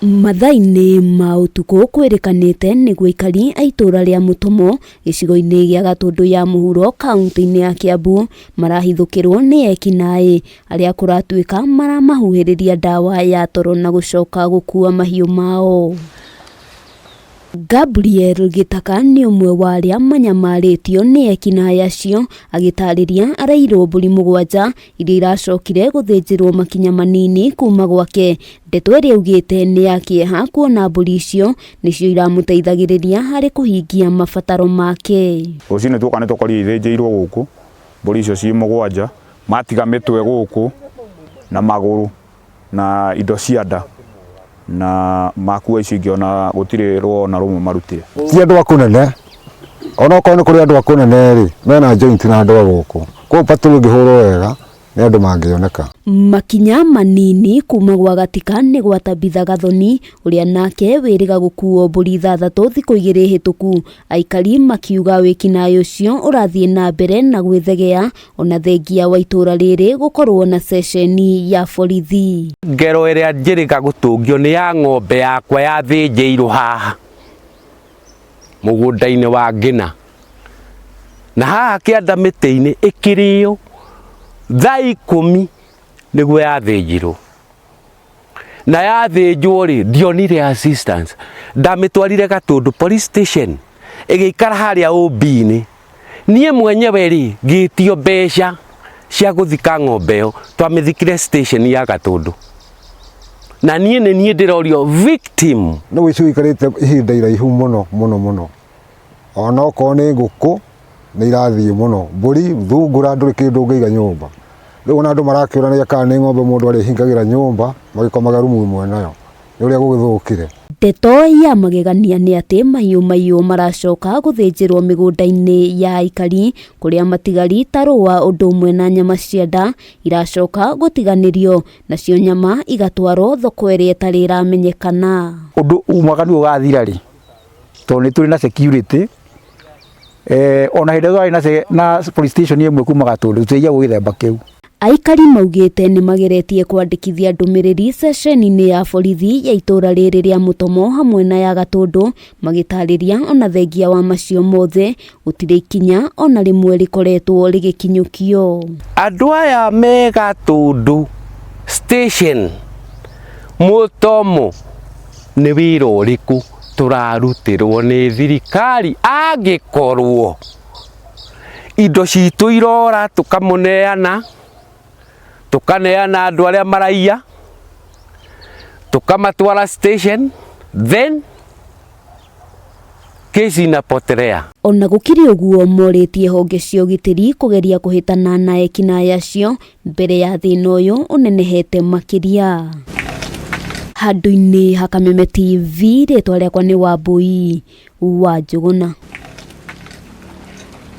Mathaa-inĩ ma ũtukũ kwĩrĩkanĩte nĩguo aikari a itũra rĩa Mũtomo gĩcigo-inĩ gĩa Gatũndũ ya mũhuro kaũntĩ-inĩ ya Kiambu marahithũkĩrwo nĩ ekinaĩ arĩa kũratuĩka maramahuhĩrĩria ndawa ya toro na gũcoka gũkua mahiũ mao. Gabriel Gĩtaka nĩ ũmwe wa arĩa manyamarĩtio nĩ ekinaĩ acio agĩtarĩria arairwo mbũri mũgwanja iria iracokire gũthĩnjĩrwo makinya manini kuma gwake. Ndeto ĩrĩa augĩte nĩ ya kĩeha kuona mbũri icio nĩcio iramũteithagĩrĩria harĩ kũhingia mabataro make. Rũcinĩ tuoka nĩ tũkorire ithĩnjĩirwo gũkũ, mbũri icio ciĩ mũgwanja, matiga mĩtwe gũkũ na magũrũ na indo cia nda na makua icio ingĩ ona gũtirĩ rũa ona rũmwe marutire. Ti andũ a kũnene, ona okorwo nĩ kũrĩ andũ a kũnene rĩ, mena joint na andũ a gũkũ. Koguo patrol ĩngĩhũrwo wega nĩ andũ mangĩoneka. Makinya manini kuma gwa Gatika nĩ gwa Tabitha Gathoni ũrĩa nake wĩrĩga gũkuo mbũri ithathatũ thikũ igĩrĩ hĩtũku. Aikari makiuga wĩkinaĩ ũcio ũrathiĩ na mbere na gwĩthegea ona thengia wa itũra rĩrĩ gũkorwo na ceceni ya borithi. Ngero ĩrĩa njĩrĩga gũtũngio nĩ ya ng'ombe yakwa yathĩnjĩirwo haha mũgũnda-inĩ wa Ngĩna, na haha kĩanda mĩtĩ-inĩ ĩkĩrĩo thaa 10 nĩguo yathĩnjirwo, na yathĩnjwo rĩ ndionire assistance, ndamĩtwarire Gatũndũ police station ĩgĩikara harĩa OB-inĩ. Niĩ mwenyewe rĩ ngĩtio mbeca cia gũthika ng'ombe ĩyo, twamĩthikire station ya Gatũndũ, na niĩ nĩ niĩ ndĩrorio victim. Nĩ ũici ũikarĩte ihinda iraihu mũno mũno mũno, ona okorwo nĩ ngũkũ nĩ irathiĩ mũno, mbũri, thungura, ndũrĩ kĩndũ ũngĩiga nyũmba. Rĩu ona andũ marakĩũrania kana nĩ ng'ombe mũndũ arĩhingagĩra nyũmba magĩkomaga rumu ĩmwe nayo, nĩ ũrĩa gũgĩthũkire. Ndeto ya magegania nĩ atĩ mahiũ maiywo maracoka gũthĩnjĩrwo mĩgũnda-inĩ ya aikari kũrĩa matigari ta rũa ũndũ ũmwe na nyama cia nda iracoka gũtiganĩrio, nacio nyama igatwarwo thoko ĩrĩa ĩtarĩ ĩramenyekana. Ũndũ mwaganu ũgathira rĩ, tondũ nĩ tũrĩ na security, ona hĩndĩ ĩrĩa twarĩ na police station ĩmwe kuma Gatũndũ tũtiaigagwo gĩthemba kĩu. Aikari maugĩte nĩ mageretie kwandĩkithia ndũmĩrĩri ceceni-inĩ ya borithi ya itũra rĩrĩ rĩa Mũtomo hamwe na ya Gatũndũ magĩtarĩria ona thengia wa macio mothe gũtirĩ ikinya ona rĩmwe rĩkoretwo rĩgĩkinyũkio. Andũ aya me Gatũndũ station Mũtomo nĩ wĩra ũrĩkũ tũrarutĩrwo nĩ thirikari angĩkorwo indo citũ irora tũkamũneana, tũkaneana andũ arĩa maraiya, tũkamatwara station, then kesi inapotelea. Ona gũkĩrĩ ũguo morĩtie honge cia ũgitĩri kũgeria kũhĩtana na ekinaĩ acio mbere ya thĩna ũyũ ũnenehete makĩria. Handũ-inĩ ha Kameme TV, rĩtwa rĩakwa nĩ Wambui wa Njũgũna.